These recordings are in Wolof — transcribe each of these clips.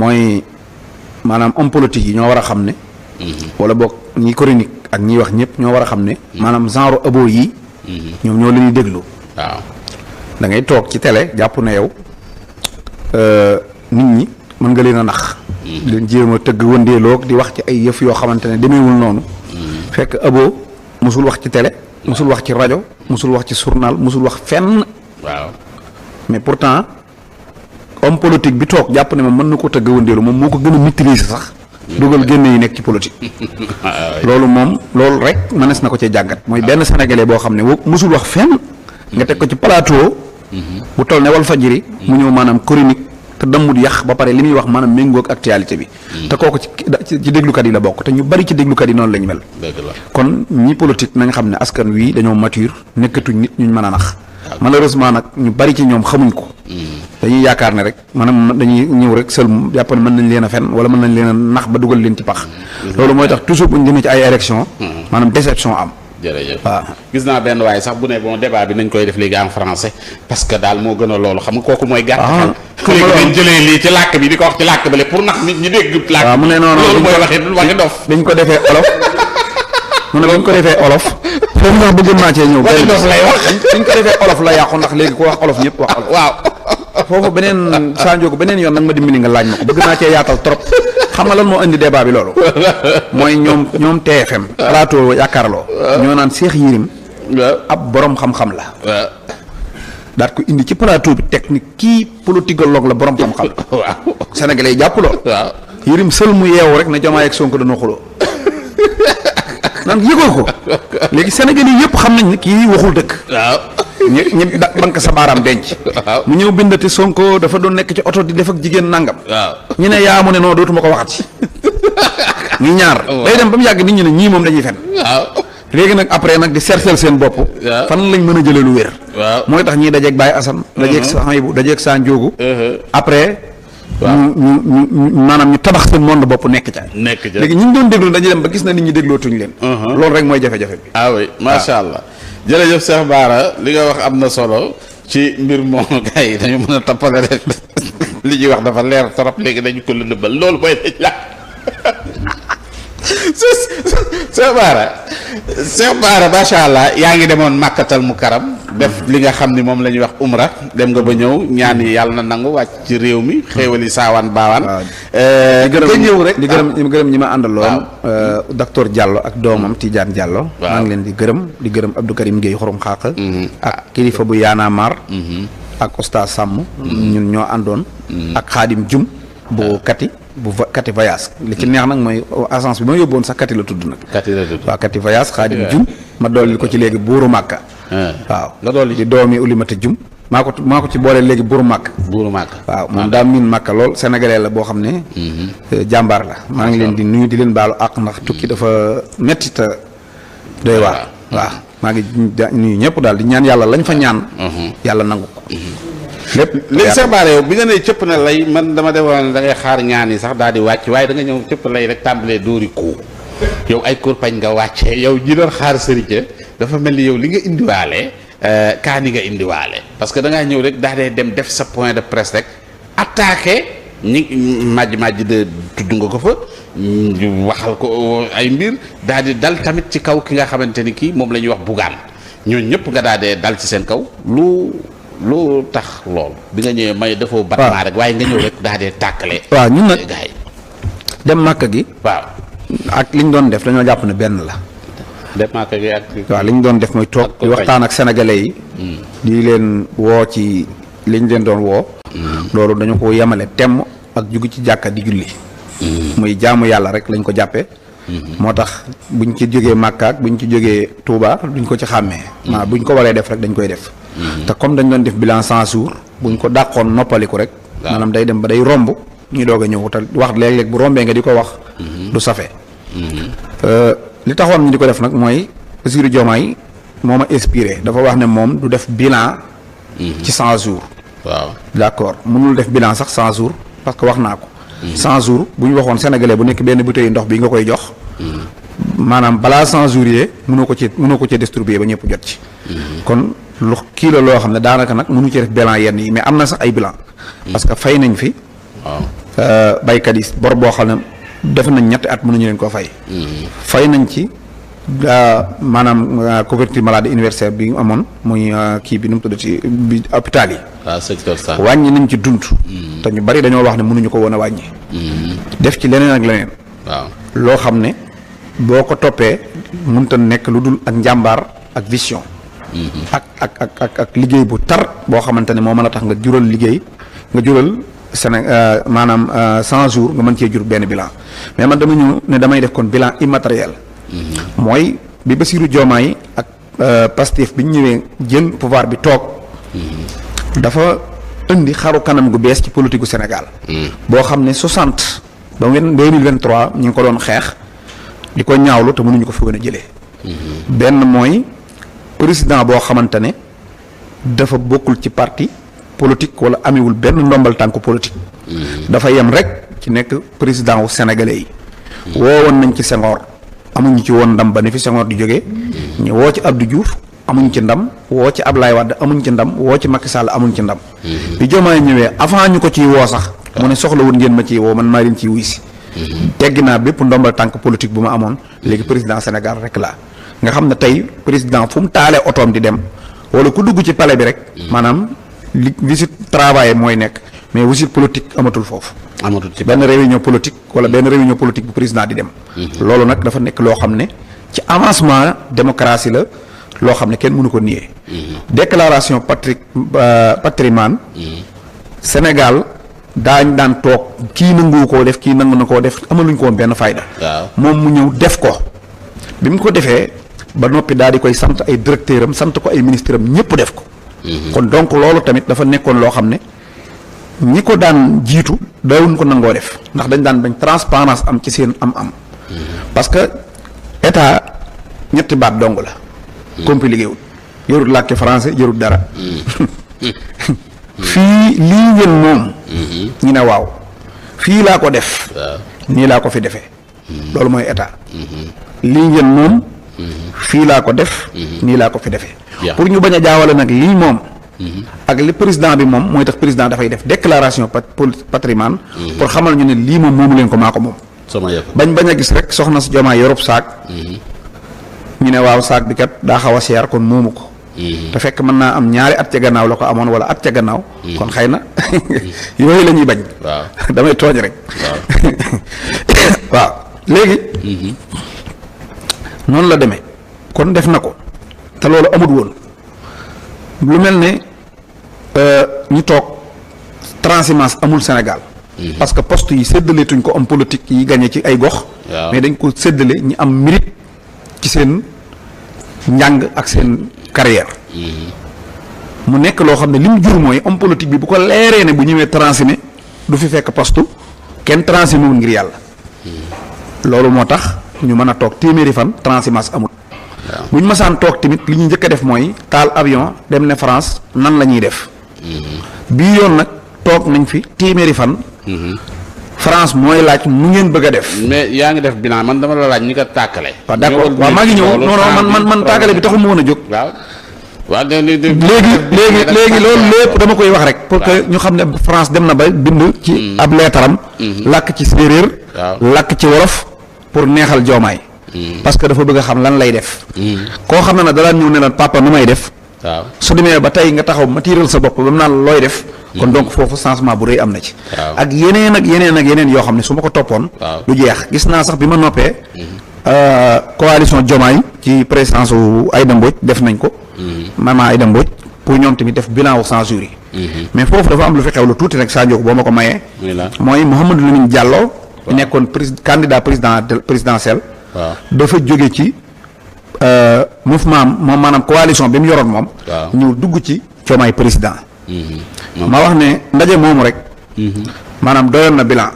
mooy maanaam homme politique yi ñoo war a xam ne. wala boog ñi chronique ak ñiy wax ñëpp ñoo war a xam ne. maanaam genre abo yi. ñoom ñoo leen di déglu. waaw da ngay toog ci télé jàpp na yow nit ñi mën nga leen a nax. leen jéem a tëgg wëndeeloog di wax ci ay yëf yoo xamante ne demeewul noonu. fekk abo mosul wax ci télé. mosul wax ci rajo mosul wax ci journal mosul wax fenn. waaw mais pourtant homme politique bi toog jàpp ne moom mën na ko tëgg wëndeelu moom moo ko gën a maîtriser sax. dugal génne yi nekk ci politique. loolu moom loolu rek mënees na ko cee jàngat. mooy benn sénégalais boo xam ne mosul wax fenn. nga teg ko ci plateau. bu toll ne Walfadjri mu ñëw maanaam chronique te dammut yàq ba pare li muy wax maanaam méngóog actualité bi. te kooku ci déglukat yi la bokk te ñu bari ci déglukat yi noonu la ñu mel. kon ñi politique nañ xam ne askan wi dañoo mature nekkatuñ nit ñu mën a nax. malheureusement nag ñu bari ci ñoom xamuñ ko. dañuy yaakaar ne rek maanaam dañuy ñëw rek seul jàpp ne mën nañ leen a fen wala mën nañ leen a nax ba dugal leen ci pax. loolu mooy tax toujours bu ñu demee ci ay élection maanaam déception am. jërëjëf waaw gis naa benn waaye sax bu ne bon débat bi nañ koy def léegi en français parce que daal moo gën a loolu xam nga kooku mooy gàtt xel léegi dañ jëlee lii ci làkk bi di ko wax ci làkk bale pour nax nit ñi dégg làkk waaw mu ne noonu loolu mooy waxi dof dañ ko defee olof mu ne dañ ko defee olof foofu sax bëggoon naa cee ñëw waxi dof lay wax dañ ko defee olof la yàqu ndax léegi ku wax olof ñëpp wax olof waaw foofu beneen sanjoogu beneen yoon nag ma dimbali nga laaj ma ko bëgg naa cee yaatal trop xam nga lan moo indi débat bi loolu mooy ñoom TFM plateau yaakaarloo ñoo naan Cheikh Yérim ab borom xam-xam la daat ko indi ci plateau bi technique kii politicologue la borom xam-xam waaw sénégalais yi jàpp lool waaw Yérim sël mu yeewu rek ne Diomaye ak Sonko dañoo xuloo naan yëgoo ko léegi sénégalais yi yëpp xam nañ ne kii waxul dëkk waaw ñi banque sa baaraam denc mu ñëw bindati Sonko dafa doon nekk ci oto di def ak jigéen nangam waaw ñu ne yaa mu ne non dootuma ko waxati ñi ñaar day dem ba mu yàgg nit ñi ne ñii moom dañuy fen waaw léegi nag après nag di sercel seen bopp fan lañ mën a jëlee lu wér waaw mooy tax ñii dajeeg Baye Assane dajeeg Sahaybou dajeeg Sa Ndiogou après ñu maanaam ñu tabax seen monde bopp nekk ca léegi ñi ñu doon déglu dañuy dem ba gis na nit ñi déglootuñ leen loolu rek mooy jafe-jafe bi ah oui macha allah jërëjëf Cheikh Bara li nga wax am na solo ci mbir moom gars yi dañu mën a tappale rek li ñuy wax dafa leer trop léegi dañu ko lëndëbal loolu mooy dañ la Cheikh Bara macha allah yaa ngi demoon màkkatal mu karam def li nga xam ni moom la ñuy wax umra dem nga ba ñëw ñaan yi yàlla na nangu wàcc ci réew mi xéewali saawaan baawaan nga ñëw rek di gërëm ñi ma àndaloon docteur Diallo ak doomam Tidiane Diallo maa ngi leen di gërëm Abdou Karim Gueye xorom xaaq ak kilifa bu Yaana Mar ak Oustaz Sàmm ñun ñoo àndoon ak Xaadim Jum bu Kati voyage li ci neex nag mooy agence bi ma yóbboon sax Kati la tudd nag waaw Kati voyage Xaadim Jum ma dolli ko ci léegi buuru Màkka waaw nga dolli di doomi Ulimata Jum maa ko ci boole léegi buuru Màkka waaw moom daa miin Màkka lool sénégalais la boo xam ne jàmbaar la maa ngi leen di nuyu di leen baalu àq ndax tukki dafa metti te doy waar waaw maa ngi nuyu ñëpp daal di ñaan yàlla lañ fa ñaan yàlla nangu ko lépp léegi Cheikh Bara yow bi nga nee cëpp na lay man dama defoon da ngay xaar ñaan yi sax daal di wàcc waaye da nga ñëw cëpp lay rek tàmbalee dóori ko yow ay kurpañ nga wàccee yow ñi doon xaar sëriñ dafa mel ni yow li nga indiwaale kaani nga indiwaale parce que da ngaa ñëw rek daal di dem def sa point de presse rek attaqué ñi màjj de tudd nga ko fa waxal ko ay mbir daal di dal tamit ci kaw ki nga xamante ni kii moom la ñuy wax bugaan ñooñu ñëpp nga daal di dal ci seen kaw lu tax lool bi nga ñëwee may defoo battement rek waaye nga ñëw rek daal dee tàkkale waaw ñun nag gars yi dem màkk gi waaw ak li ñu doon def dañoo jàpp ne benn la dem màkk gi ak waaw li ñu doon def mooy toog di waxtaan ak sénégalais yi di leen woo ci li ñu leen doon woo loolu dañu ko yemale temm ak jugu ci jàkka di julli muy jaamu yàlla rek lañ ko jàppee moo tax buñ ci jógee Màkka ak buñ ci jógee Touba duñ ko ci xàmmee maa buñ ko waree def rek dañ koy def te comme dañ doon def bilan 100 jours buñ ko dàqoon noppaliku rek maanaam day dem ba day romb ñu doog a ñëw te wax léeg-léeg bu rombee nga di ko wax du safe li taxoon ñu di ko def nag mooy Bassirou Diomaye moo ma inspiré dafa wax ne moom du def bilan ci 100 jours waaw d'accord mënul def bilan sax 100 jours parce que wax naa ko 100 jours bu ñu waxoon sénégalais bu nekk benn bouteille ndox bi nga koy jox maanaam balaa 100 jours yee mënoo ko ci distribuer ba ñëpp jot ci kon lu kii la loo xam ne daanaka nag mënu ci def bilan yenn yi mais am na sax ay bilan parce que fay nañ fi baykat yi bor boo xam ne def nañ ñetti at mënuñu leen koo fay. fay nañ ci maanaam couverture maladie universelle bi amoon muy kii bi nu mu tuddati bi hôpital yi. waaw secteur santé. wàññi nañ ci dund. te ñu bari dañoo wax ne mënuñu ko woon a wàññi. def ci leneen ak leneen. waaw loo xam ne boo ko toppee mënut a nekk lu dul ak njàmbaar ak vision. ak liggéey bu tar boo xamante ne moo mën a tax nga jural liggéey nga jural maanaam 100 jours nga mën cee jur benn bilan mais man dama ñëw ne damay def kon bilan immatériel. mooy bi Bassirou Diomaye ak Pastef bi ñu ñëwee jël pouvoir bi toog. dafa indi xaru kanam gu bees ci politique gu Sénégal. boo xam ne 60 ba 2023 ñu ngi ko doon xeex di ko ñaawlu te mënuñu ko fi woon a jëlee. benn mooy président boo xamante ne dafa bokkul ci parti politique wala amewul benn ndombal tànku politique. dafa yem rek ci nekk président wu sénégalais yi. woowoon nañ ci Senghor amuñu ci woon ndam ba ne fi Senghor di jógee. ñu woo ci Abdou Diouf amuñ ci ndam woo ci Ablaye Wade amuñ ci ndam woo ci Macky Sall amuñ ci ndam. bi Diomaye ñëwee avant ñu ko ciy woo sax. mu ne soxlawul ngeen ma ciy woo man maa leen ciy wuy si. teggi naa bépp ndombal tànk politique bu ma amoon léegi président Sénégal rek laa nga xam ne tey président fu mu taalee otoom di dem wala ku dugg ci palais bi rek. maanaam visite travail mooy nekk mais visite politique amatul foofu. amatul ci benn réunion politique wala benn réunion politique bu président di dem. loolu nag dafa nekk loo xam ne ci avancement démocratie la loo xam ne kenn mënu ko nier. déclaration patrimoine Sénégal daañ daan toog kii nangu koo def kii nangu na koo def amaluñ ko woon benn fayda. moom mu ñëw def ko bi mu ko defee ba noppi daal di koy sant ay directeur am sant ko ay ministre am ñëpp def ko. kon donc loolu tamit dafa nekkoon loo xam ne ñi ko daan jiitu daawuñ ko nangoo def ndax dañ daan bañ transparence am ci seen am-am. parce que état ñetti baat dong la. compi liggéeyul yorut làkki français yorut dara. fii lii ngeen moom. ñu ne waaw fii laa ko def. nii laa ko fi defee. loolu mooy état. lii ngeen moom. fii laa ko def. nii laa ko fi defee. pour ñu bañ a jaawale nag lii moom. ak li président bi moom mooy tax président dafay def déclaration patrimoine. pour xamal ñu ne lii moom moomu leen ko maa ko moom. bañ a gis rek soxna si Diomaye yorub saak. ñu ne waaw saak bi kat daa xaw a seer kon moomu ko. te fekk mën naa am ñaari at ca gannaaw la ko amoon wala at ca gannaaw. kon xëy na yooyu la ñuy bañ. waaw damay tooñ rek. waaw léegi. noonu la demee kon def na ko te loolu amut woon lu mel ne ñu toog transhumance amul Sénégal. parce que poste yi séddaleetuñ ko am politique yi gagné ci ay gox. mais dañ ko séddale ñi am mérite ci seen njàng ak seen carrière. mu nekk loo xam ne li mu jur mooy homme politique bi bu ko leeree ne bu ñëwee transhumé du fi fekk poste kenn transhumé wul ngir yàlla. loolu moo tax ñu mën a toog téeméeri fan transhumance amul. bu ñu masaan toog tamit li ñu njëkk a def mooy taal avion dem ne France nan la ñuy def. bii yoon nag toog nañ fi téeméeri fan. France mooy laaj nu ngeen bëgg a def. mais yaa ngi def bilan man dama la laaj ñi ko tàkkale. waaw d'accord waaw maa ngi ñëw non man tàkkale bi taxul ma woon a jóg. waaw léegi loolu lépp dama koy wax rek. pour que ñu xam ne France dem na ba bind ci ab leetaram. làkk ci séeréer. làkk ci wolof pour neexal Diomaye. parce que dafa bëgg a xam lan lay def. koo xam ne nag da daan ñëw ne la papa nu may def. su demee ba tey nga taxaw ma tiiral sa bopp ba mu naan looy def. kon donc foofu changement bu rëy am na ci. ak yeneen yoo xam ne su ma ko toppoon. lu jeex gis naa sax bi ma noppee. coalition Diomaye ci présidence wu Aïda Mbodj def nañ ko. maman Aïda Mbodj pour ñoom tamit def bilan wu 100 jours yi. mais foofu dafa am lu fi xew lu tuuti rek saa njóog boo ma ko mayee. mooy Mouhamadou Lamine Diallo. nekkoon candidat présidentiel. dafa jóge ci mouvement moom maanaam coalition bi mu yoroon moom. ñëw dugg ci Diomaye président. ma wax ne ndaje moomu rek. maanaam doyoon na bilan.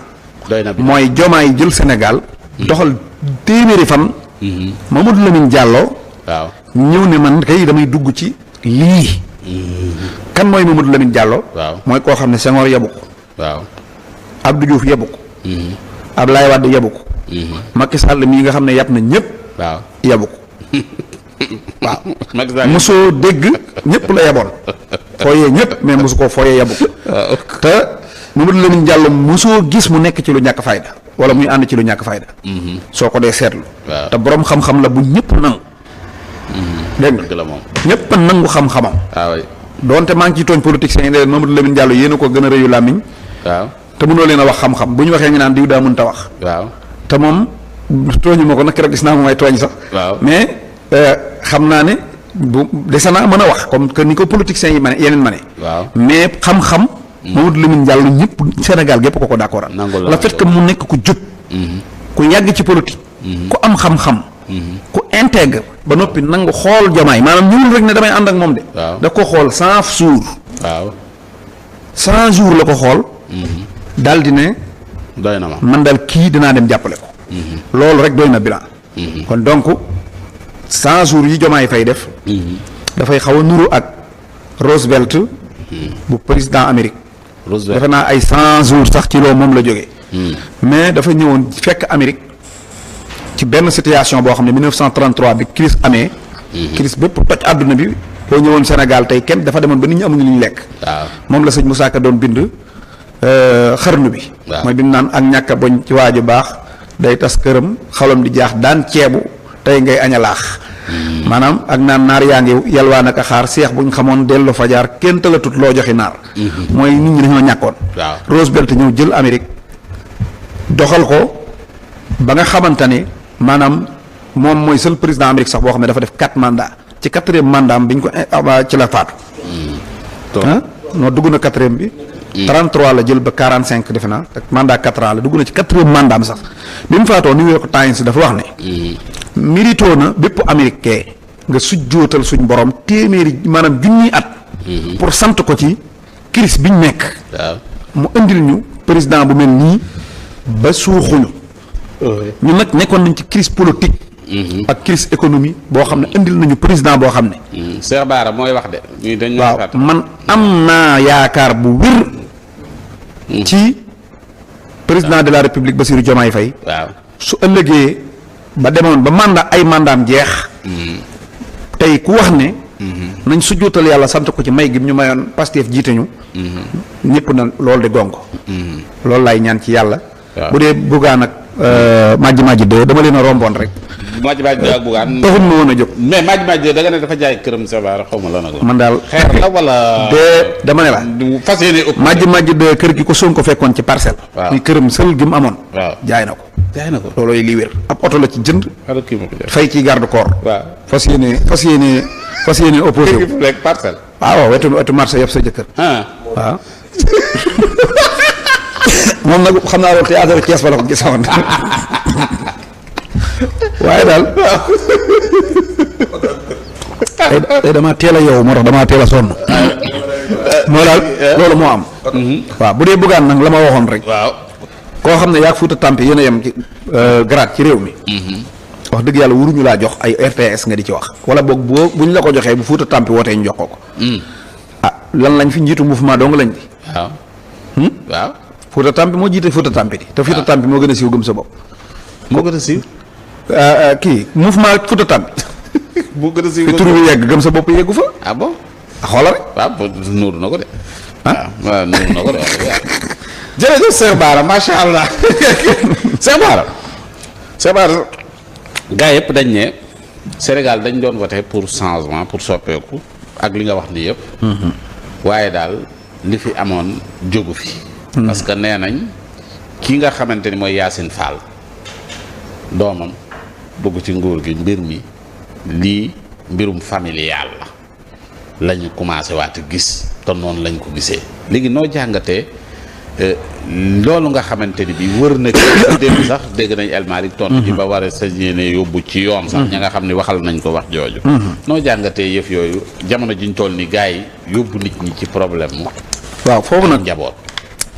mooy Diomaye jël Sénégal. doxal téeméeri fan. Mamadou Lamine Diallo. ñëw ne man kay damay dugg ci lii. kan mooy Mamadou Lamine Diallo. mooy koo xam ne Senghor yabu ko. Abdou Diouf yabu ko. Ablaye Wade yabu ko. Macky Sall mii nga xam ne yàpp na ñëpp. yabu ko. waaw mosoo dégg ñëpp la yaboon fooyee ñëpp mais mosu ko fooyee yabu ko te Mamadou Lamine Diallo mosoo gis mu nekk ci lu ñàkk fayda wala muy ànd ci lu ñàkk fayda. soo ko dee seetlu. te borom xam-xam la bu ñëpp nangu. dégg nga ñëpp a nangu xam-xamam. doonte maa ngi ciy tooñ politiciens yi ne leen Mamadou Lamine Diallo yéen a ko gën a rëyu làmmiñ. waaw te mënoo leen a wax xam-xam bu ñu waxee ñu naan diw daa mënta wax. waaw te moom tooñu ma ko nag rek gis naa mo may tooñ sax. waaw mais xam naa ne bu dese naa mën a wax comme que ni ko politiciens yi mane yeneen mane. waaw mais xam-xam. Mamadou Lamine Diallo ñëpp Sénégal gépp ko d'accord. la fait que mu nekk ku jub. ku yàgg ci politique. ku am xam-xam. ku intègre ba noppi nangu xool Diomaye maanaam ñëwul rek ne damay ànd ak moom de. da ko xool 100 jours. 100 jours la ko xool. daal di ne. doy na ma man daal kii dinaa dem jàppale ko. loolu rek doy na bilan. kon donc 100 jours yi Diomaye fay def. dafay xaw a nuru ak Roosevelt. bu président Amérique. defe naa ay 100 jours sax ci loolu moom la jógee. mais dafa ñëwoon fekk Amérique ci benn situation boo xam ne 1933 bi crise amee. crise bépp toj àdduna bi boo ñëwoon Sénégal tey kenn dafa demoon ba nit ñi amuñu lu ñu lekk. moom la sëñ Moussa Ka doon bind xarnu bi. mooy bi mu naan ak ñàkk a boñ ci waaju baax day tas këram xalam di jaax daan ceebu tey ngay añalaax. maanaam ak naan naar yaa ngi yalwaan ak a xaar seex buñ xamoon dellu fajaar kenn talatut loo joxi naar. mooy nit ñi dañoo ñàkkoon. Roosevelt ñëw jël Amérique doxal ko ba nga xamante ne maanaam moom mooy seul président Amérique sax boo xam ne dafa def 4 mandats ci 4e mandat am biñ ko ci la faatu. noo dugg na 4e bi. 33 la jël ba 45 defe naa mandat 4 ans la dugg na ci 4e mandat am sax bi mu faatoo New York Times dafa wax ne. mérito na bépp américain nga sujjootal suñ borom téeméeri maanaam junni at. pour sant ko ci crise biñ nekk. mu indil ñu président bu mel nii ba suuxuñu. ñu nag nekkoon nañ ci crise politique. ak crise économie boo xam ne indil nañu président boo xam ne. Cheikh Bara mooy wax de. waaw man am naa yaakaar bu wér. ci président de la république Bassirou Diomaye Faye. waaw su ëllëgee ba demoon ba mandat ay mandaam jeex. tey ku wax ne. nañ sujjootal yàlla sant ko ci may gi ñu mayoon Pastef jiite ñu. ñëpp na loolu de gongo. loolu laay ñaan ci yàlla. bu dee buggaan ak Madji de dama leen a romboon rek. Madji de ak buggaan. taxul ma woon a jóg. mais Madji da nga ne dafa jaay këram sa baara xaw ma lan ak la. man daal xeer la wala. de dama ne la. fas yéene ëpp. Madji de kër gi ko Sonko fekkoon ci parcelle. waaw muy këram sël gi mu amoon. waaw jaay na ko. jaay na ko loolooy li wér. ab oto la ci jënd. fay ci garde corps. waaw fas yéene opposé wu. rek parcelle. waaw wetu marché yëpp sa jëkkër. waaw. moom nag xam naa loolu théâtre Thiès ba la ko gisoon waaye daal tey damaa teel a yow moo tax damaa teel a sonn moo daal loolu moo am. waaw bu dee buggaan nag la ma waxoon rek. waaw koo xam ne yaa Fuuta Tampi yéen a yem ci grade ci réew mi. wax dëgg yàlla wuruñu laa jox ay RTS nga di ci wax wala boog buñ la ko joxee bu Fuuta Tampi wootee ñu jox ko. lan lañ fi njiitu mouvement dong lañ di. waaw. waaw. Fuuta Tampi moo jiite Fuuta Tampi di. te Fuuta Tampi moo gën a siiw gëm sa bopp. moo gën a siiw. kii mouvement Fuuta Tampi. moo gën a siiw fi tur bi yegg gëm sa bopp yeggu fa. ah bon. xoolal rek. waaw nuuru na ko de. waaw nuuru na ko de jërëjëf Cheikh Bara macha allah Cheikh Bara. Cheikh Bara gaa yëpp dañ ne Sénégal dañ doon voté pour changement pour soppeeku ak li nga wax ni yëpp. waaye daal li fi amoon jógu fi. parce que nee nañ ki nga xamante ni mooy Yacine Fall doomam dugg ci nguur gi mbir mi lii mbirum familial la lañu commencé waat gis te noonu lañ ko gisee léegi noo jàngatee loolu nga xamante ni bi wër na ci démb sax dégg nañ El Malick tontu ji ba war a sa yéene yóbbu ci yoon sax ña nga xam ni waxal nañ ko wax jooju noo jàngatee yëf yooyu jamono jiñ toll ni gars yi yóbbu nit ñi ci problème mu waaw foofu nag njaboot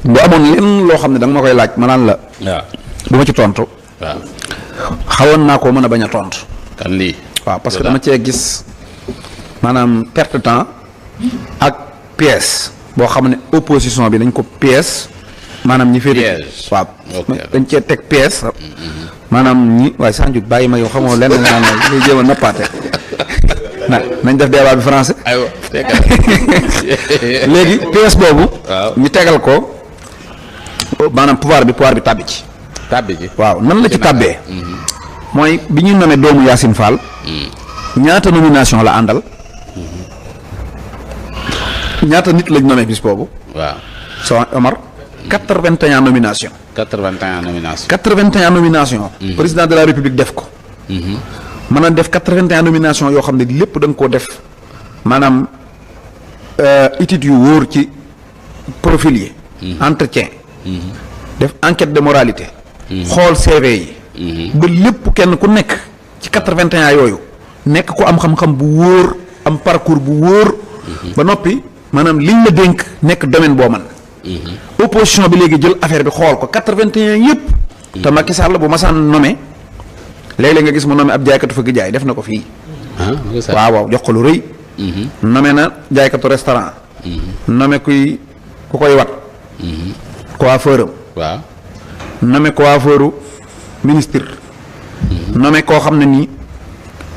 bu amoon lenn loo xam ne da nga ma koy laaj ma naan la waaw du ma ci tontu waaw xawoon naa koo mën a bañ a tontu kan lii waaw parce que dama cee gis maanaam perte temps ak pièce boo xam ne opposition bi dañ ko pièce maanaam ñi féete waaw dañ cee teg pièce maanaam ñi waaye Sanju bàyyi ma yow xamoo lenn nga naan la ngay jéem a nappaate nañ def débat bi français aywa léegi pièce boobu ñu tegal ko maanaam pouvoir bi tàbbi ci. waaw nan la ci tàbbee. mooy bi ñuy nommé doomu Yacine Fall. ñaata nomination la àndal. ñaata nit lañ nommé bis boobu. waaw soo Omar. 81 nomination. 81 nomination. 81 nomination. président de la république def ko. mën a def 81 nomination yoo xam ne lépp da nga koo def maanaam études yu wóor ci profil yi. entretien. def enquête de moralité. xool CV yi. ba lépp kenn ku nekk ci 81 yooyu nekk ko am xam-xam bu wóor am parcours bu wóor. ba noppi maanaam liñ la dénk nekk domaine boo man opposition bi léegi jël affaire bi xool ko 81 yëpp. te Macky Sall bu masaan nommé léeg-léeg nga gis mu nommé ab jaaykatu fëgg jaay def na ko fii. waaw jox ko lu rëy. nommé na jaaykatu restaurant. nommé ku koy wat. coiffeur am. waaw nommé coiffeuru ministre. nommé koo xam ne nii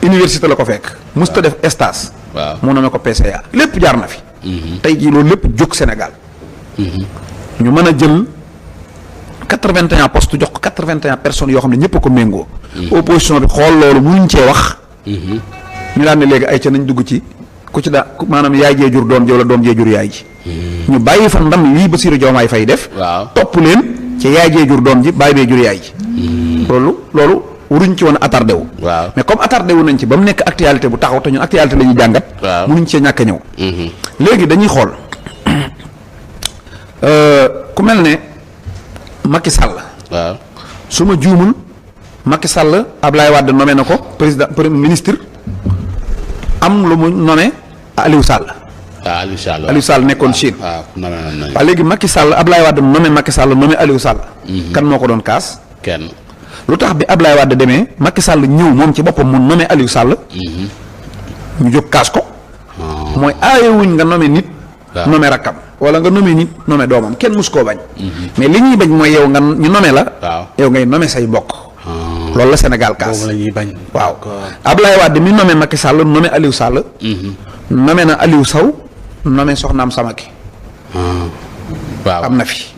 université la ko fekk. musta def stage. waaw mu nommé ko PCA lépp jaar na fi. tey jii loolu lépp jóg Sénégal. ñu mën a jël 81 postes jox ko 81 personnes yoo xam ne ñëpp a ko méngoo. opposition bi xool loolu mënuñ cee wax. ñu daan ne léegi ay ca nañ dugg ci ku ci maanaam yaay jee jur doom ji wala doom jee jur yaay ji. ñu bàyyi fa ndam lii Bassirou Diomaye Faye def. waaw topp leen ci yaay jee jur doom ji bàyyi bee jur yaay ji. loolu waruñ ci woon a attardé wu. waaw mais comme attardé wu nañ ci ba mu nekk actualité bu taxaw te ñun actualité la ñuy jàngat. waaw mënuñ cee ñàkk a ñëw. léegi dañuy xool ku mel ne Macky Sall. waaw su ma juumul Macky Sall Ablaye Wade nommé na ko président premier ministre am lu mu nommé Aliou Sall. Aliou Sall nekkoon Chine. waaw léegi Macky Sall Ablaye Wade nommé Macky Sall nommé Aliou Sall. kan moo ko doon kaas. kenn. lu tax bi Ablaye Wade demee Macky Sall ñëw moom ci boppam mu nommé Aliou Sall. ñu jóg kaas ko. mooy aayewuñ nga nommé nit. nommé rakkam wala nga nommé nit nommé doomam kenn mus koo bañ. mais li ñuy bañ mooy yow nga ñu nommé la. yow ngay nommé say mbokk. loolu la Sénégal kaas. boobu la ñuy bañ. waaw Ablaye Wade mi nommé Macky Sall nommé Aliou Sall. nommé na Aliou Sow nommé Soxnaam Samake. waaw am na fi.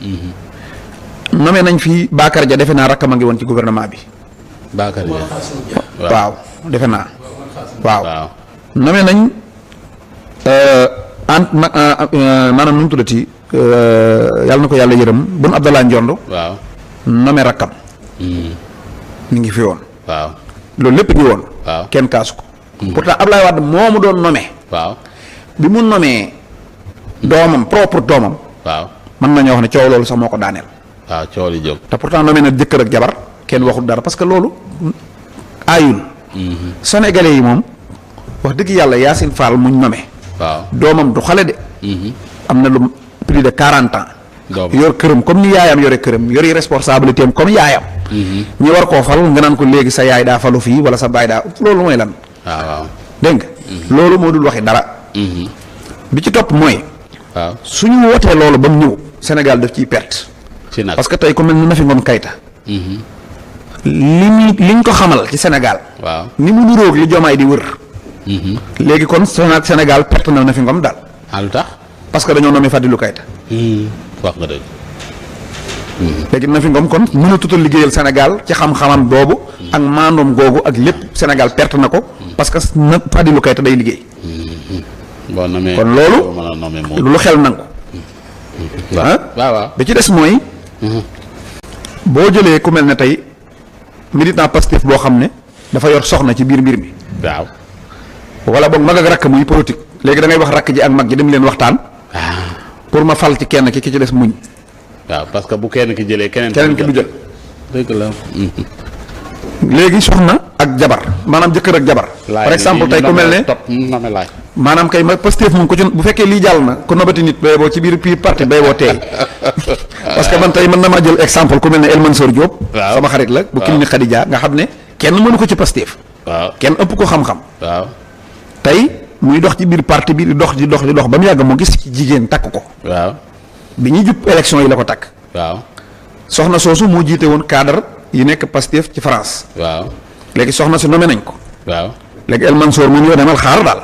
nommé nañ fi Bakar Dia defe naa rakkam a ngi woon ci gouvernement bi. Bakar Dia. waaw defe naa. waaw nommé nañ maanaam nu mu tuddati yàlla na ko yàlla yërëm Boun Abdallah Dionne. waaw nommé rakkam. mi ngi fi woon. waaw loolu lépp ngi woon. waaw kenn kaasu ko. pourtant Ablaye Wade moomu doon nommé. waaw bi mu nommé doomam propre doomam. waaw mën nañoo wax ne coow loolu sax moo ko daaneel. waaw coow li jóg. te pourtant nommé na jëkkër ak jabar kenn waxul dara parce que loolu aayul. Sénégalais yi moom wax dëgg yàlla Yacine Fall muñ nommé. waaw doomam du xale de. am na lu plus de 40 ans. yor këram comme ni yaayam yore këram yori responsabilité am comme yaayam. ñi war koo fal nga naan ko léegi sa yaay daa falu fii wala sa baay daa loolu mooy lan. waaw dégg nga. loolu moo dul waxi dara. bi ci topp mooy. waaw suñu wootee loolu ba mu ñëw Sénégal daf ciy perte. ci nag parce que tey ku mel ni Nafi Ngom Keïta. liñ ko xamal ci Sénégal. waaw ni mu niróog li Diomaye di wër. léegi kon Sénégal perte na Nafi Ngom daal. lu tax. parce que dañoo nommé Fadilou Keïta. wax nga dëgg. léegi Nafi Ngom kon mën a tutal liggéeyal Sénégal ci xam-xamam boobu. ak maandoom googu ak lépp Sénégal perte na ko. parce que na Fadilou Keïta day liggéey. boo nommé kon loolu lu xel nangu. waaw bi ci des mooy. boo jëlee ku mel ne tey militant Pastef boo xam ne dafa yor soxna ci biir mbir mi. waaw. wala boog mag ak rakk muy politique léegi da ngay wax rakk ji ak mag ji dem leen waxtaan. pour ma fal ci kenn ki ci des muñ. waaw parce que bu kenn ki jëlee keneen ki du jël. dëgg la. léegi soxna ak jabar maanaam jëkkër ak jabar. par exemple tey ku mel ne maanaam kay ma Pastef moom ko ci bu fekkee lii jàll na ku nobati nit bay boo ci biir parti bay boo teey parce que man tey mën na maa jël exemple ku mel ne El Mansour Diop. sama xarit la bu kii ni Khadija nga xam ne kenn mënu ko ci Pastef. waaw kenn ëpp ko xam-xam. waaw tey muy dox ci biir parti bi di dox ba mu yàgg mu gis ci jigéen takk ko. waaw bi ñuy jub élection yi la ko takk. waaw soxna soosu moo jiite woon cadre yi nekk Pastef ci France. waaw léegi soxna si nommé nañ ko. waaw léegi El Mansour mu ñëw demal xaar daal.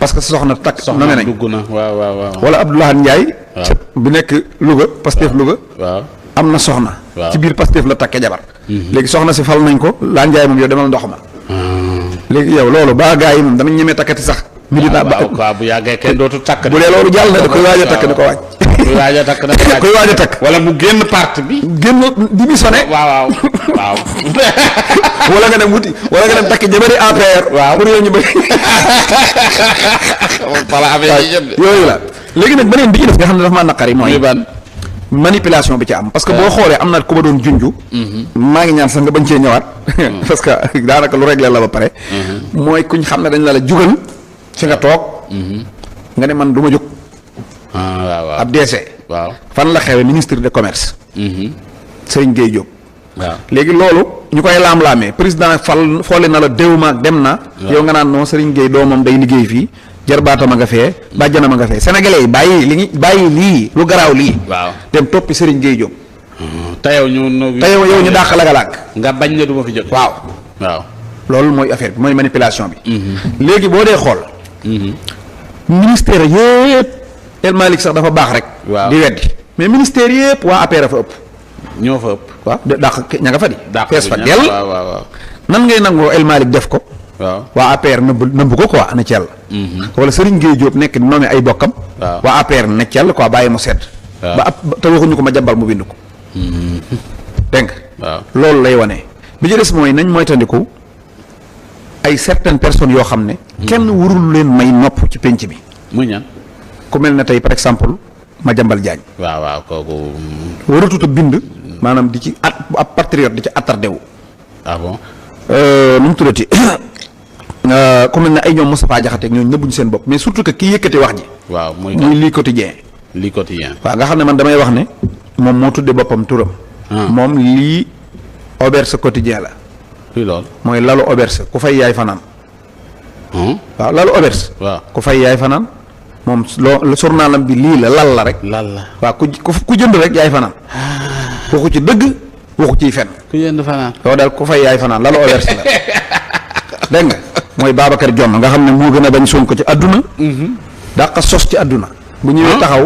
parce que soxna takk nommé nañ dugg na waaw. wala Abdoulaye Ndiaye bi nekk Louga Pastef Louga. waaw am na soxna. waaw ci biir Pastef la takke jabar. léegi soxna si fal nañ ko laa njaay moom yow demal ndox ma. léegi yow loolu ba gaa yi moom danañ ñemee takkati sax. militaire ba waaw bu yàggee kenn dootu takk. bu dee loolu jàll na da koy waaj a takk di ko waaj. koy waaj a takk nag koy waaj a takk. wala mu génn parti bi. génn démissionné. waaw. wala nga dem wuti wala nga dem takk jabari APR. waaw pour yow ñu bëgg. yooyu la léegi nag beneen bi ci def nga xam ne dafa maa naqari mooy. manipulation bi ci am parce que boo xoolee am na ku ma doon junju. maa ngi ñaan sax nga bañ cee ñëwaat. parce que daanaka lu réglé la ba pare. mooy kuñ xam ne dañ la jugal fi nga toog. nga ne man du ma jóg. waaw ab DC. waaw fan la xewe ministre de commerce. Serigne Gueye Diop. waaw léegi loolu ñu koy laam-laamee président foole na la déw maag dem na. yow nga naan non Serigne Gueye doomam day liggéey fii. jarbaatam a nga fee bàjjanam a nga fee sénégalais yi bàyyi lii lu garaaw lii. waaw dem toppi Serigne Gueye Diop. te yow ñu dàq la nga bañ ne du ma fi jóg. waaw loolu mooy affaire bi mooy manipulation bi. léegi boo dee xool. ministère yëpp El Malick sax dafa baax rek. di weddi mais ministère yëpp waa APR a fa ëpp. ñoo fa ëpp. waaw dàq ña nga fa di. fees fa dell waaw nan ngay nangoo El Malick def ko. waaw waa APR nëbb ko quoi na ci yàlla. wala Serigne Gueye Diop nekk nommé ay bokkam. waa APR nekk ci yàlla quoi bàyyi mu sedd. ba te waxuñu ko ma jàmbal mu bind ko. dégg nga. loolu lay wane. bi ci des mooy nañ moytandiku ay certaines personnes yoo xam ne. kenn warul leen may nopp ci penc bi. mu ñaan ku mel ne tey par exemple Madiambal Diagne. waaw kooku. waratut a bind. maanaam di ci ab patriote di ci attardé wu. ah bon. nu mu tuddati ku mel ne ay ñoom Moustapha Diakhaté ak ñooñu nëbbuñu seen bopp mais surtout que kii yëkkati wax ji. waaw muy lii quotidien. waaw nga xam ne man damay wax ne moom moo tuddee boppam turam. moom lii auberge quotidien la. fii lool mooy lalu auberge ku fay yaay fanaan. waaw lalu auberge. waaw ku fay yaay fanaan moom loo journalam bi lii la lal la rek. lal la waaw ku jënd rek yaay fanaan. waxu ci dëgg waxu ciy fen. ku jënd fanaan. yow daal ku fay yaay fanaan lalu auberge la dégg nga mooy Babacar Diome nga xam ne moo gën a bañ Sonko ci àdduna. dàqa sos ci àdduna. bu ñëwee taxaw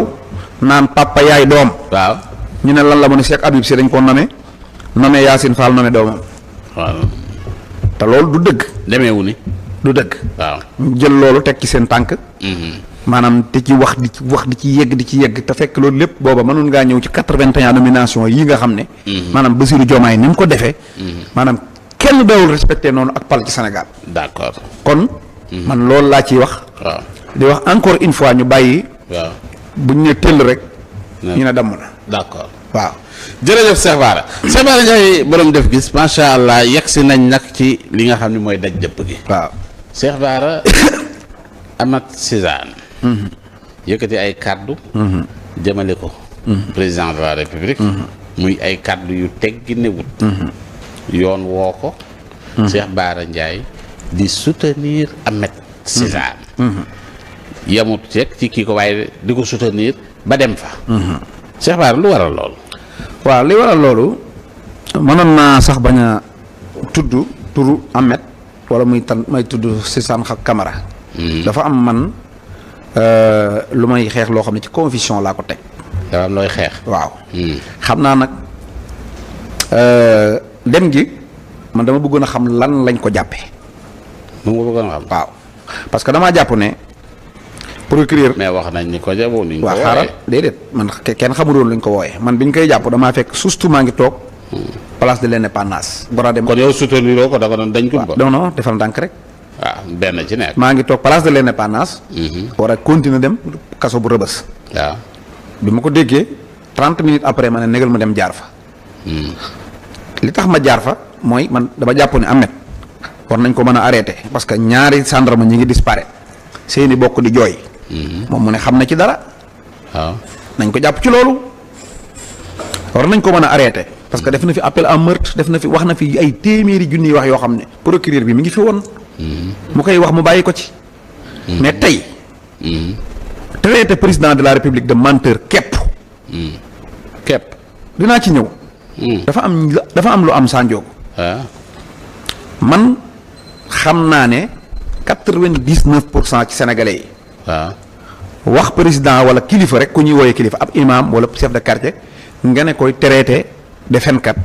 naan papa yaay doom. waaw ñu ne lan la mu ne Cheikh Habib Sy dañ ko nommé Yacine Fall nommé doomam. waaw te loolu du dëgg. demeewu ni du dëgg. waaw ñu jël loolu teg ci seen tànk. maanaam di ci wax di ci yegg te fekk loolu lépp booba mënoon ngaa ñëw ci 81 nomination yi nga xam ne. maanaam Bassirou Diomaye ni mu ko defee. maanaam kenn dawul respecté noonu ak pal ci Sénégal. d'accord kon. man loolu laa ciy wax. waaw di wax encore une fois ñu bàyyi. waaw buñ ne tëll rek. ñu ne damm na. d'accord waaw. jërëjëf Cheikh Bara Ndiaye borom def gis macha allah yegg si nañ nag ci li nga xam ne mooy daj dëpp gi. waaw Cheikh Bara Amath Sizane. yëkkati ay kaddu. jëmale ko. président de la république. muy ay kaddu yu teggi newut. yoon woo ko. Cheikh Bara Ndiaye di soutenir Amath Sizane. yamut ceeg ci kii ko waaye di ko soutenir ba dem fa. Cheikh Bara lu waral loolu. waaw li waral loolu mënoon naa sax bañ a tudd turu Amath wala muy may tudd Sizane Camara. dafa am man lu may xeex loo xam ne ci conviction laa ko teg. dafa am looy xeex. waaw. xam naa nag dem gi man dama bëggoon a xam lan lañ ko jàppee. mu nga bëggoon a xam. waaw parce que damaa jàpp ne procureur. mais wax nañ ni ko jàppoo ni ñu ko waaw wooyee. xaaral déedéet man kenn xamuloon luñ ko wooyee man biñ koy jàpp damaa fekk surtout maa ngi toog. place de l'indépendance. bora dem kon yow soutenir ko da nga doon dañ ko. non non defal ndànk rek. waaw benn ci nekk. maa ngi toog place de l'indépendance. war a continuer dem kaso bu Rëbës. waaw. bi ma ko déggee 30 minutes après ma ne négal ma dem jaar fa. li tax ma jaar fa mooy man dama jàpp ne Amath war nañ ko mën a arrêté parce que ñaari gendarme ñi ngi disparaître seeni bokk di jooy. moom mu ne xam na ci dara. waaw nañ ko jàpp ci loolu. war nañ ko mën a arrêté parce que def na fi appel à meurtre def na fi wax na fi ay téeméeri junniy wax yoo xam ne procureur bi mi ngi fi woon. mu koy wax mu bàyyi ko ci. mais tey. traité président de la république de menteur képp. képp. dinaa ci ñëw. dafa am lu am Sanjoogu. waaw. man xam naa ne 99% ci sénégalais yi. waaw. wax président wala kilifa rek ku ñuy wooyee kilifa ab imam wala chef de quartier nga ne koy traité de fenkat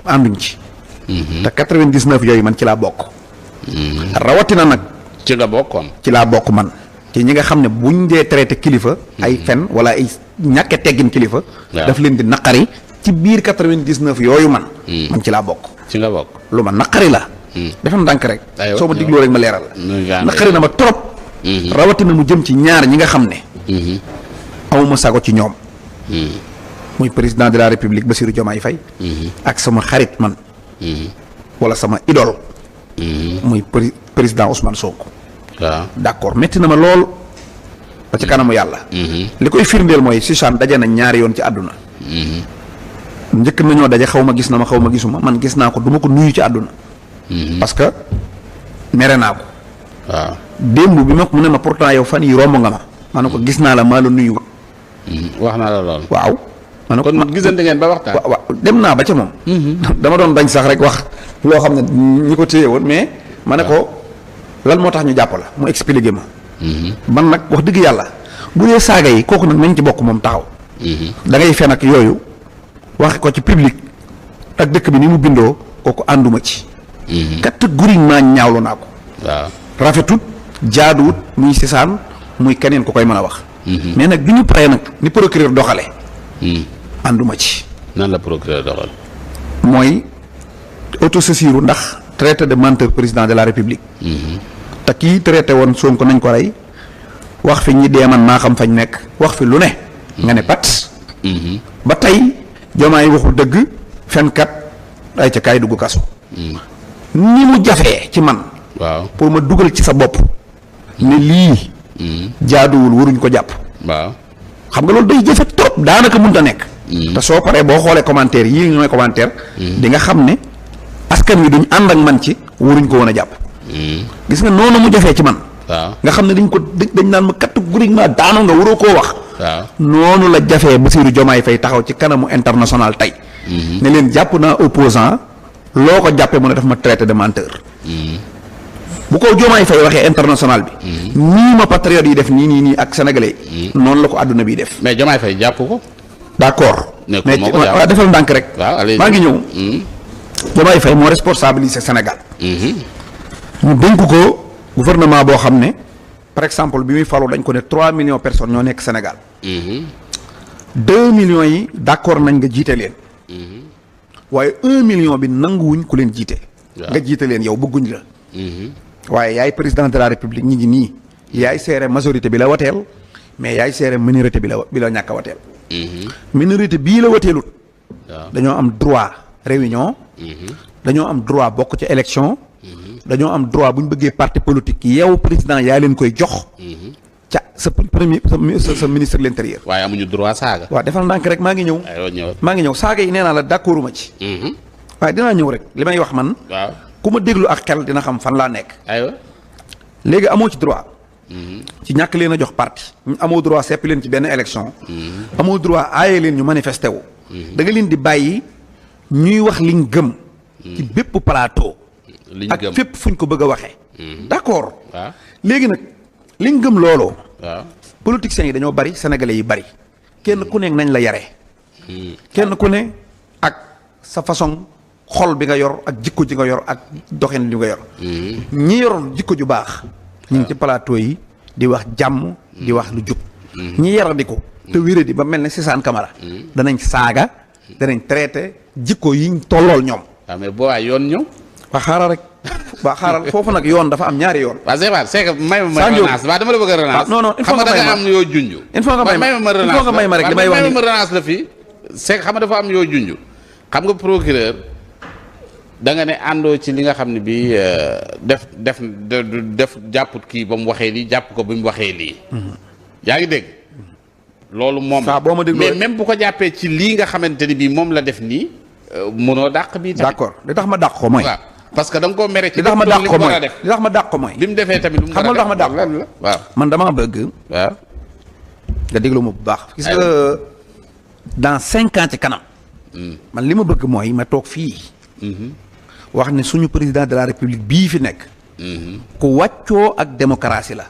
ànduñ ci. te 99 yooyu man ci laa bokk. rawatina nag. ci nga bokkoon. ci laa bokk man ci ñi nga xam ne buñ dee traité kilifa. ay fen wala ay ñàkke teggin kilifa. daf leen di naqari ci biir 99 yooyu man. man ci laa bokk. ci nga bokk. lu ma naqari la. defal ndànk rek. soo ma digloo rek ma leeral la. naqari na ma trop. rawatina mu jëm ci ñaar ñi nga xam ne. awma sago ci ñoom. muy président de la république Bassirou Diomaye Faye. ak sama xarit man. wala sama idole. muy président Ousmane Sonko. waaw d'accord métti na ma lool. ba ci kanamu yàlla. li koy firndeel mooy Sisane daje na ñaari yoon ci àdduna. njëkk nañoo daje xaw ma gis na ma xaw ma gisuma man gis naa ko du ma ko nuyu ci àdduna. parce que mere naa ko. waaw démb bi ma mu ne ma pourtant yow fan yi romb nga ma ne ko gis naa la maa la nuyu. wax naa la lool. waaw. ma ne ko kon gisante ngeen ba waxtaan. waaw dem naa ba ca moom. dama doon bañ sax rek wax loo xam ne ñi ko téye woon mais. ma ne ko lan moo tax ñu jàpp la mu expliqué ma. man nag wax dëgg yàlla bu dee saaga yi kooku nag nañ ci bokk moom taxaw. da ngay fen ak yooyu waxe ko ci public ak dëkk bi ni mu bindoo kooku ànduma ci. catégoriquement ñaawlu naa ko. waaw rafetut jaaduwut muy Sisane muy keneen ku koy mën a wax. mais nag bi ñu paree nag ni procureur doxale ànduma ci. nan la procureur doxal. mooy autosaisiru ndax traité de menteur président de la république. te kii traité woon Sonko nañ ko rey wax fi ñi dee man maa xam fañ nekk wax fi lu ne. nga ne pat. ba tey Diomaye waxul dëgg fenkat ay ca kaay dugg kaso. ni mu jafee ci man. waaw pour ma dugal ci sa bopp. ne lii. jaaduwul waruñ ko jàpp. waaw xam nga loolu day jafe trop daanaka mënut a nekk. te soo paree boo xoolee commentaire yii ñooy commentaire. di nga xam ne askan wi duñ ànd ak man ci waruñ ko woon a jàpp. gis nga noonu mu jafee ci man. waaw nga xam ne dañ naan ma catégoriquement daanu nga waroo koo wax. waaw noonu la jafee Bassirou Diomaye Faye taxaw ci kanamu international tey. ne leen jàpp naa opposant loo ko jàppee mu ne daf ma traité de menteur. bu ko Diomaye Faye waxee international bi. nii ma patriote yi def nii ak sénégalais. noonu la ko àdduna bi def. mais Diomaye Faye jàpp ko. d'accord. mais mais waaw defal ndànk rek. waaw allez maa ngi ñëw. Diomaye Faye moo responsabilisé Sénégal. ñu dénk ko gouvernement boo xam ne par exemple bi muy falu dañ ko ne 3 millions personnes ñoo nekk Sénégal. 2 millions yi d'accord nañ nga jiite leen. waaye 1 million bi nanguwuñ ku leen jiite. nga jiite leen yow bëgguñ la. waaye yaay président de la république ñi ngi nii. yaay seere majorité bi la wateel mais yaay seere minorité bi la ñàkk a wateel. minorité bii la wateelut. dañoo am droit réunion. dañoo am droit bokk ci élection. dañoo am droit bu ñu bëggee parti politique yow président yaa leen koy jox. ca sa premier sa ministre de l'intérieur. waaye amuñu droit saaga. waaw defal ndànk rek maa ngi ñëw. maa ngi ñëw saaga yi nee naa la d'accorduma ci. waaye dinaa ñëw rek li may wax man. waaw ku ma déglu ak xel dina xam fan laa nekk. aywa léegi amoo ci droit. ci ñàkk leen a jox parti. amoo droit seppi leen ci benn élection. amoo droit aaye leen ñu manifesté wu. da nga leen di bàyyi ñuy wax liñ gëm. ci bépp plateau. liñ ak gëm fépp fuñ ko bëgg a waxee. d'accord. waaw léegi nag liñ gëm looloo. waaw politiciens yi dañoo bari sénégalais yi bari. kenn ku nekk nañ la yare kenn ku ne ak sa façon xol bi nga yor ak jikko ji nga yor ak doxin li nga yor. ñi yor jikko ju baax. ñu ngi ci plateau yi di wax jàmm di wax lu jub. ñi yaradi ko te wéradi ba mel ne Sisane Camara. danañ saaga danañ traité jikko yiñ tollool ñoom. waaw mais boo waay yoon ñëw. waa xaaral rek waa xaaral foofu nag yoon dafa am ñaari yoon. waaw c'est que may ma relance waaw dama la bëgg a relance. non non il faut xam nga nga da nga may am yoo junj. il faut nga may ma rek li may wax may ma relance la fii. c'est que xam nga dafa am yoo junj. xam nga procureur da nga ne àndoo ci li nga xam ne bii def jàpput kii ba mu waxee lii jàpp ko bi mu waxee lii. yaa ngi dégg. loolu moom saa boo ma dégloo mais même bu ko jàppee ci lii nga xamante ni bii moom la def nii mënoo dàq bii. tamit d'accord li tax ma dàq ko mooy. waaw parce que da nga koo mere ci. li tax ma dàq ko mooy li li tax ma dàq ko mooy. bi mu defee tamit lu mu xam nga lu tax ma dàq lan la waaw. man damaa bëgg. waaw. nga déglu ma bu baax. gis nga dans 5 ans ci kanam. man li ma bëgg mooy ma toog fii. wax ne suñu président de la république bii fi nekk. ku wàccoo ak démocratie la.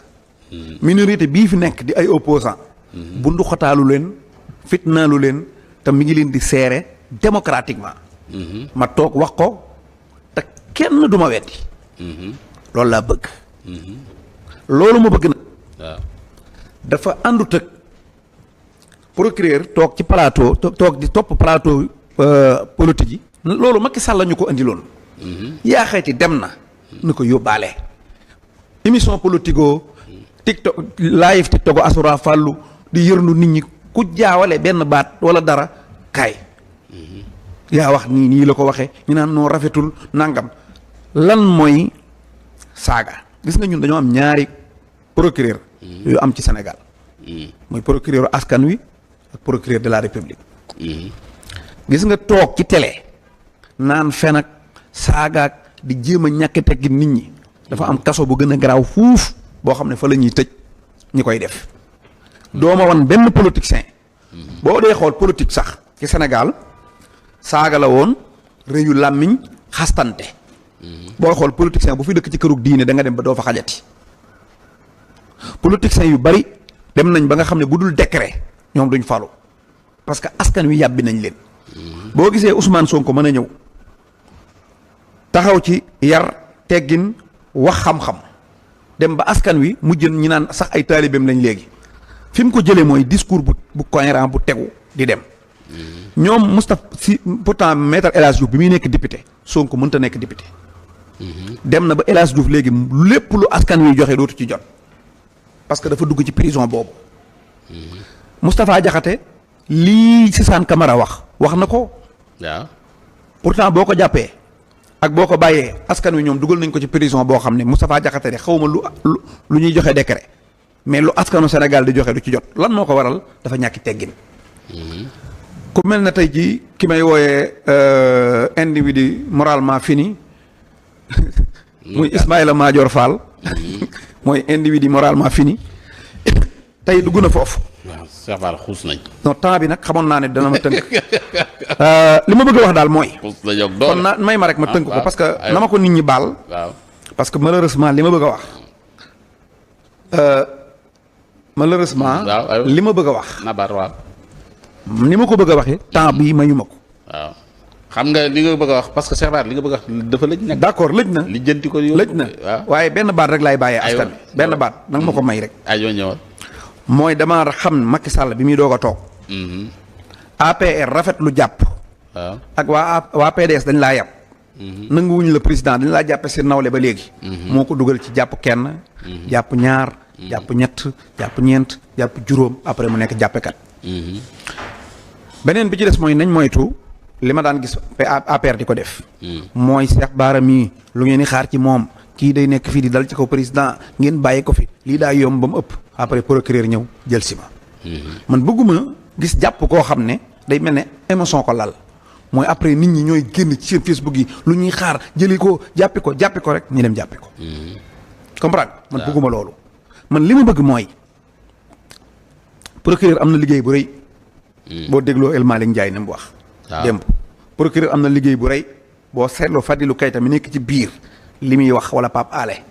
minorité bii fi nekk di ay opposant bu nduxataalu leen fitnaalu leen te mi ngi leen di seere démocratiquement. ma toog wax ko te kenn du ma weddi. loolu laa bëgg. loolu ma bëgg nag. waaw dafa àndut ak procureur toog ci plateau toog di topp plateau politique yi. loolu Macky Sall la ñu ko andiloon. yaa xayti dem na ko yóbbaale. émission politico TikTok live TikTok Asura Fallou di yërndu nit ñi ku jaawale benn baat wala dara kaay. yaa wax nii la ko waxee ñu naan noo rafetul nangam lan mooy saaga gis nga ñun dañoo am ñaari procureur yu am ci Sénégal. mooy procureur askan wi ak procureur de la République. gis nga toog ci télé naan fen ak saagaak di jéem a ñàkk teggi nit ñi dafa am kaso bu gën a garaaw fuuf boo xam ne fa la ñuy tëj ñi koy def. dooma wan benn politicien boo dee xool politique sax ci Sénégal saaga la woon rëyu làmmiñ xastante. booy xool politicien bu fi dëkk ci kërug diine da nga dem ba doo fa xajati. politiciens yu bari dem nañ ba nga xam ne bu dul décret ñoom duñ falu parce que askan wi yàbbi nañ leen. boo gisee Ousmane Sonko mën a ñëw taxaw ci yar teggin wax xam-xam dem ba askan wi mujj ñi naan sax ay taalibeem lañ léegi fi mu ko jëlee mooy discours bu cohérent bu tegu di dem. ñoom Moustapha Sy pourtant maître El Hadj Diouf bi muy nekk député Sonko mënta nekk député. dem na ba El Hadj Diouf léegi lépp lu askan wi joxe dootu ci jot. parce que dafa dugg ci prison boobu. Moustapha Diakhaté lii Sissane Camara wax na ko. waaw pourtant boo ko jàppee ak boo ko bàyyee askan wi ñoom dugal nañ ko ci prison boo xam ne Moustapha Diakhaté de xawma lu ñuy joxe décret mais lu askanu Sénégal di joxe du ci jot lan moo ko waral dafa ñàkki teggin. ku mel na tey jii ki may wooyee individu moralement fini muy Ismaïla Madior Fall. mooy individu moralement fini tey dugg na foofu. waaw Cheikh Bara xuus nañ. non temps bi nag xamoon naa ne dana ma tënk li ma bëgg a wax daal mooy. xuus nañ ak doole kon na may ma rek ma tënk ko parce que na ma ko nit ñi baal. waaw parce que malheureusement li ma bëgg a wax. malheureusement. li ma bëgg a wax. nabar waaw. ni ma ko bëgg a waxee temps bii mayu ma ko. waaw xam nga li nga bëgg a wax parce que Cheikh Bara li nga bëgg a wax dafa lëj nag. d'accord lëj na lijjanti ko yow lëj na waaye benn baat rek laay bàyyee askan bi benn baat nag ma ko may rek. aywa ñëwal. mooy dama xam Macky Sall bi muy doog a toog. APR rafet lu jàpp. waaw ak waa PDS dañ laa yàpp. nanguwuñu la président dañ laa jàppe si nawle ba léegi. moo ko dugal ci jàpp kenn. jàpp ñaar. jàpp ñett jàpp ñeent jàpp juróom après mu nekk jàppekat. beneen bi ci des mooy nañ moytu li ma daan gis APR di ko def. mooy Cheikh Bara mii lu ngeen di xaar ci moom kii day nekk fii di dal ci kaw président ngeen bàyyi ko fi lii daa yomb ba mu ëpp après procureur ñëw jël si ma. man bëgguma gis jàpp koo xam ne day mel ne émotion ko lal mooy après nit ñi ñooy génn ci seen Facebook yi lu ñuy xaar jëli ko jàppi ko rek ñu dem jàppi ko. comprendre man bëgguma loolu. man li ma bëgg mooy procureur am na liggéey bu rëy. boo dégloo El Malick Ndiaye ni mu wax. démb procureur am na liggéey bu rëy boo seetloo Fadilou Keita mi nekk ci biir li muy wax wala Pape Alé.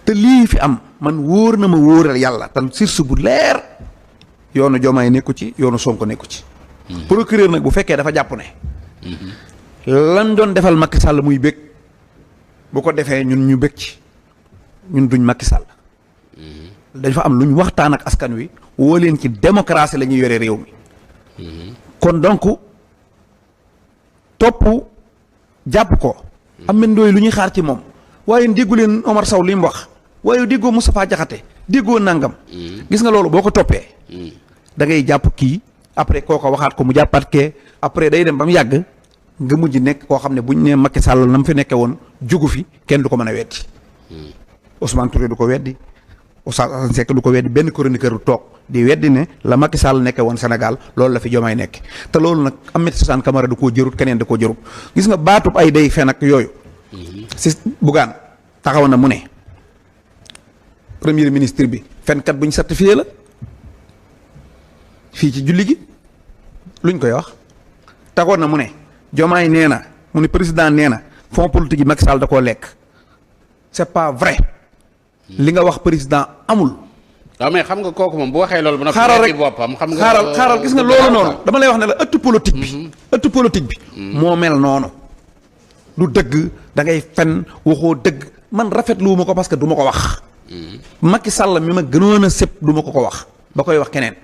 te lii fi am man wóor na ma wóoral yàlla te source bu leer yoonu Diomaye nekku ci yoonu Sonko nekku ci. procureur nag bu fekkee dafa jàpp ne. lan doon defal Macky Sall muy bëgg bu ko defee ñun ñu bëgg ci ñun duñ Macky Sall. dafa am lu ñu waxtaan ak askan wi woo leen ci démocratie la ñuy yore réew mi. kon donc topp jàpp ko. am na ndooy lu ñuy xaar ci moom waaye déggu leen Omar Sow li mu wax waaye déggoo Moustapha Diakhaté déggoo nangam. gis nga loolu boo ko toppee. da ngay jàpp kii après koo ko waxaat ko mu jàppaat kee après day dem ba mu yàgg nga mujj nekk koo xam ne bu ñu nee Macky Sall na mu fi nekkee woon jugu fi kenn du ko mën a weddi. Ousmane Touré du ko weddi. Oustaz Assane Seck du ko weddi benn chroniqueur du toog di weddi ne la Macky Sall nekke woon Sénégal loolu la fi Diomaye nekk te loolu nag Ahmed Suzanne Camara da koo jërut keneen da koo jërut gis nga baatub ay day fen ak yooyu. si Bougane taxaw na mu ne premier ministre bi fenkat bu ñu certifié la fii ci julli gi luñ koy wax taxaw na mu ne Diomaye nee na mu ne président nee na fonds politique yi Macky Sall da koo lekk c'est pas vrai. li nga wax président amul. waaw mais xam nga kooku moom bu waxee loolu. xaaral rek boppam xam nga. xaaral gis nga loolu noonu dama lay wax ne la ëttu politique bi. ëttu politique bi. moo mel noonu. lu dëgg da ngay fen waxoo dëgg man rafetlu ma ko parce que du ma ko wax. Macky Sall mi ma gënoon a sëpp du ma ko wax ba koy wax keneen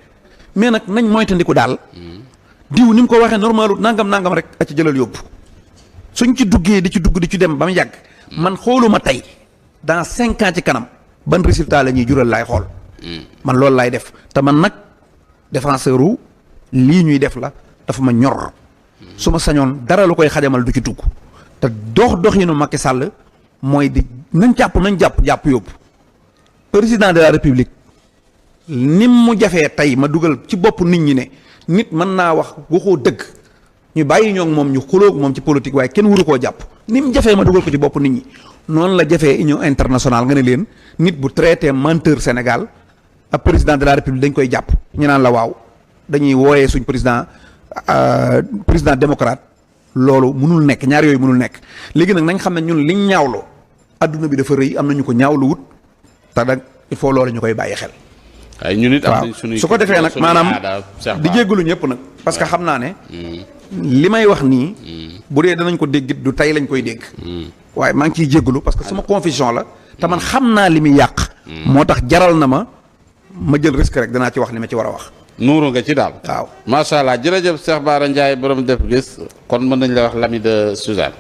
mais nag nañ moytandiku daal. diw ni mu ko waxee normalu nangam rek a ci jëlal yóbbu suñ ci duggee di ci dugg di ci dem ba mu yàgg. man xooluma tey dans 5 ans ci kanam ban résultat la ñuy jural laay xool. man loolu laay def te man nag défenseur wu lii ñuy def la dafa ma ñor. su ma sañoon dara lu koy xajamal du ci dugg te doxinu Macky Sall mooy di nañ jàpp yóbbu. président de la république nim mu jafee tey ma dugal ci bopp nit ñi ne nit mën naa wax waxoo dëgg ñu bàyyi ñoo moom ñu xulóog moom ci politique waaye kenn waru koo jàpp ni mu jafee ma dugal ko ci bopp nit ñi noonu la jafee union internationale nga ne leen nit bu traité menteur Sénégal ab président de la république dañ koy jàpp ñu naan la waaw dañuy wooyee suñ président démocrate loolu mënul nekk ñaar yooyu mënul nekk léegi nag nañ xam ne ñun liñ ñaawloo adduna bi dafa rëy am na ñu ko ñaawlu wut te nag il faut loolu ñu koy bàyyi xel. ay ñun it am nañ suñuy su ko defee nag maanaam di jéggalu ñëpp nag parce que xam naa ne li may wax nii bu dee danañ ko dégg du tey lañ koy dégg waaye maa ngi ciy jéggalu parce que sama confusion la te man xam naa li muy yàq moo tax jaral na ma jël risque rek danaa ci wax li ma ci war a wax nuuru nga ci daal waaw macha allah jërëjëf Cheikh Bara Ndiaye borom def gis kon mën nañ la wax l'ami de Suzanne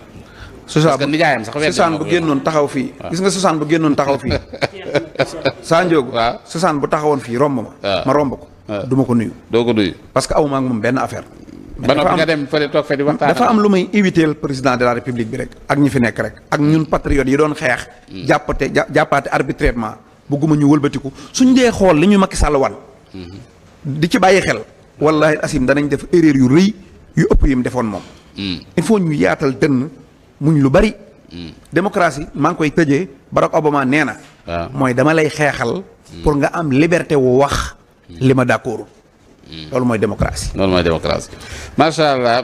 parce que nijaayam sax Suzanne bu génnoon taxaw fii gis nga Suzanne bu génnoon taxaw fii saa njóogu waaw Suzanne bu taxawoon fii romb ma romb ko du ma ko nuyu doo ko nuyu parce que awma ak moom benn affaire ba noppi nga dem fële toog fe di waxtaan dafa am lu may éviter président de la république bi rek ak ñi fi nekk rek ak ñun patriotes yi doon xeex jàppaate arbitrairement bëgguma ñu wëlbatiku suñ dee xool li ñu Macky Sall wan di ci bàyyi xel wallahi asim danañ def erreur yu rëy yu ëpp yi mu defoon moom il faut ñu yaatal dënn muñ lu bari démocratie maa ngi koy tëjee Barack Obama nee na mooy dama lay xeexal pour nga am liberté wu wax li ma d'accord loolu mooy démocratie macha allah